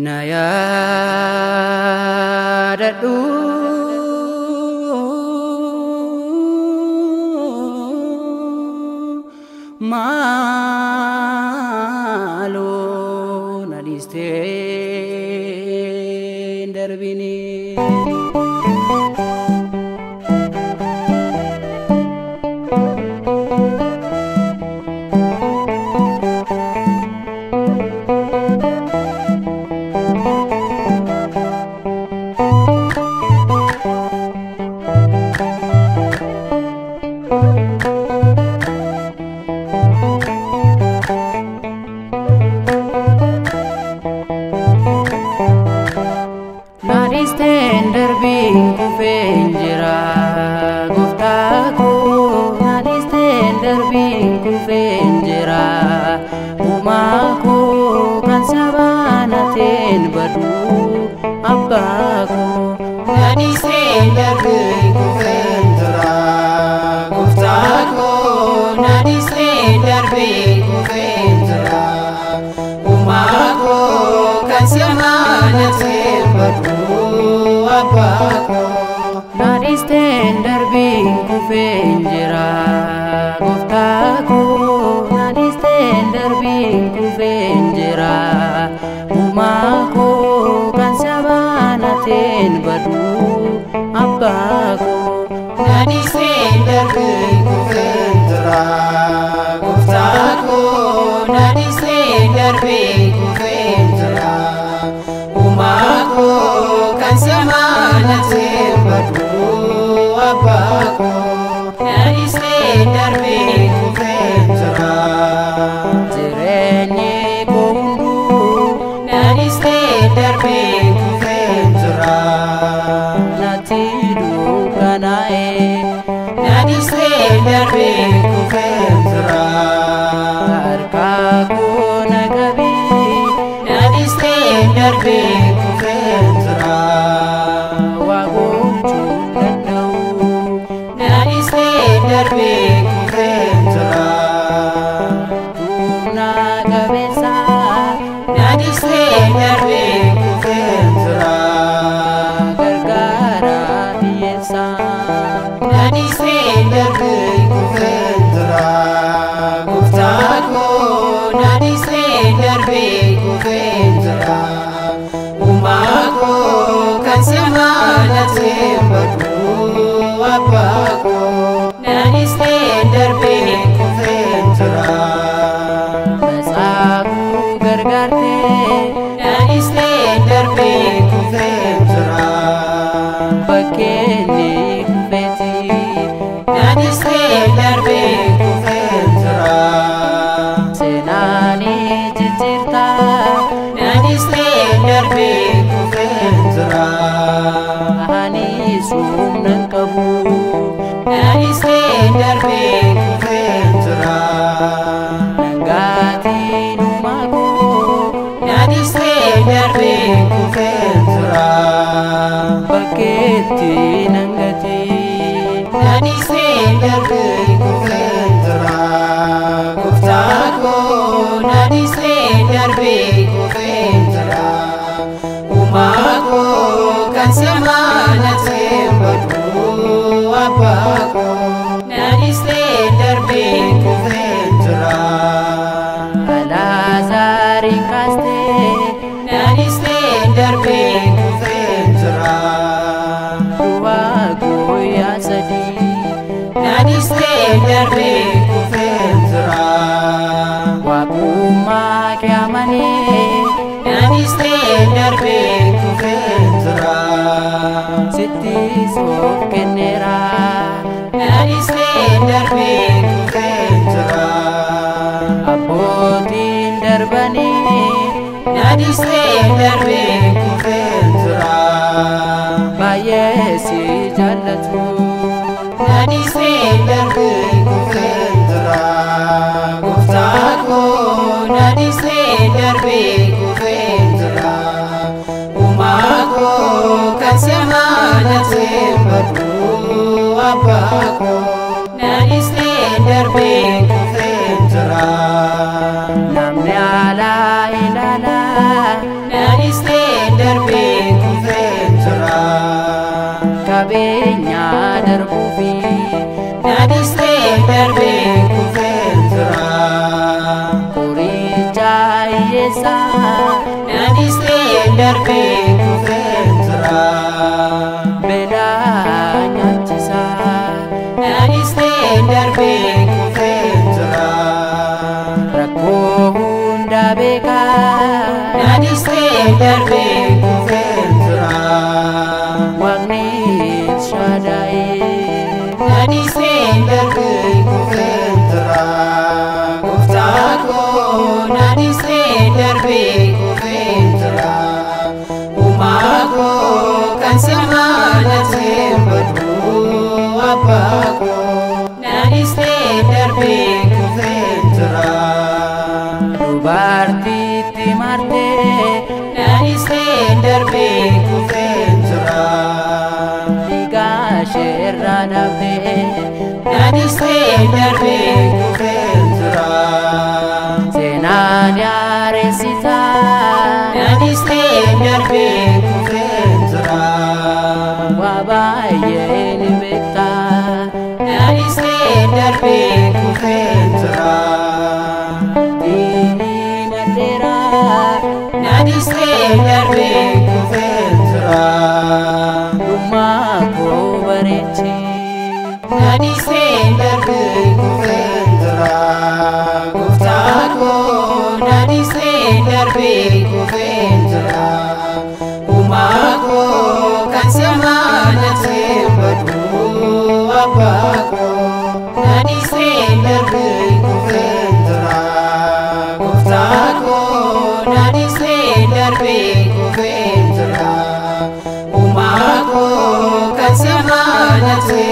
Na yaadadhu maaloo na dhiistee hin darbine. Na dhiisteen darbiin kufeen jira gooftaa koo. Na dhiisteen darbiin kufeen jira uumaa koo kan sabaanateen baduu abbaa koo. Na dhiisteen darbiin kufeen jira gooftaa koo. Na dhiisteen darbiin kufeen jira uumaa koo kan samaanateen baduu abbaa koo. Na dhiisteen darbiin kufeen jira gooftaa koo. Na dhiisteen darbiin kufeen jira uumaa koo kan sabaanateen baduu abbaa koo. Na dhiisteen darbiin kufeen jira gooftaa koo. Na dhiisteen darbiin kufeen jira uumaa koo kan samaanateen baduu abbaa koo. Na dhiisteen darbiin kufeen jira. Jireenyi koo hunduu Na dhiisteen darbiin kufeen jira. natti dukkanaa'e. Na dhiisteen darbiin kufeen jira. Harka koo na qabii. Na dhiisteen darbiin kufeen jira. Waa gochuu danda'u. Na dhiisteen darbiin kufeen jira. Humna qabeessa. Na dhiisteen darbiin kufeen jira. Gargaara hiyyeessa. Na dhiisteen darbiin kufeen jira. Gooftaa koo na dhiisteen darbiin kufeen jira. Uumaa koo kan samaanateen baduu abbaa koo. Na dhiisteen darbiin kufeen jira. Matsaafuu gargaartee. Na dhiisteen darbiin kufeen jira. Bakkeenni kufeeti. Na dhiisteen darbiin kufeen jira. Seenaan jijjiirta. Na dhiisteen darbiin kufeen jira. Ani humna hin qabu. Na dhiisteen darbiin kufeen jira. Nangaatiin uumaa koo. Na dhiisteen darbiin kufeen jira. Bakkeetti nangati. Na dhiisteen darbiin kufeen jira. Gooftaa koo na dhiisteen darbiin kufeen jira. Uumaa koo kan samaanateen baduu abbaa koo. Na dhiisteen darbiin kufeen jira. Alaazaariin kaastee. Na dhiisteen darbiin kufeen jira. Du'aa guyyaa sadii. Na dhiisteen darbiin kufeen jira. Waaqummaa kee amanee. Na dhiisteen darbiin kufeen jira. Sittis of kenneera. Na dhiisteen darbiin kufeen jira. Abbootiin darbanii. Na dhiisteen darbiin kufeen jira. Baay'ee si jaallatu. Na dhiisteen darbiin kufeen jira. Gooftaa koo na dhiisteen darbiin kufeen jira. Uumaa koo kan samaanatti badu abbaa koo. Na dhiistee darbee kufeen jira. Namni alaa ilaalaa. Na dhiistee darbee kufeen jira. Qabeenya darbuufi. Na dhiistee darbee kufeen jira. Qoricha hiyyeessaa. Na dhiistee darbee kufeen jira. Beelaa nyaachisaa. Na dhiistee darbee kufeen jira. Rakkoo hunda beekaa. Na dhiistee darbee kufeen jira. Waaqni Shaadaa'ee. Na dhiistee darbee kufeen jira. Gooftaa koo na dhiistee darbee kufeen jira. Uumaa koo kan samaanatti badu abbaa koo. Na dhiistee darbee kufeen jira. Dubartiitti martee. Na dhiistee darbee kufeen jira. Dhiigaa isheerraa dhabdee. Na dhiistee darbee kufeen jira. Seenaan yaareessitaa. Na dhiistee darbee kufeen jira. Waa baay'ee ni beektaa. Na dhiistee darbee kufeen jira. Diinii maddeeraa. Na dhiistee darbee kufeen jira. Dhummaa koo bareechi. Na dhiistee darbee kufeen jira. Gooftaa koo na dhiistee darbee kufeen jira. Uumaa koo kan samaanatti badu abbaa koo. Na dhiistee darbee kufeen jira. Gooftaa koo na dhiistee darbee kufeen jira. Uumaa koo kan samaanatti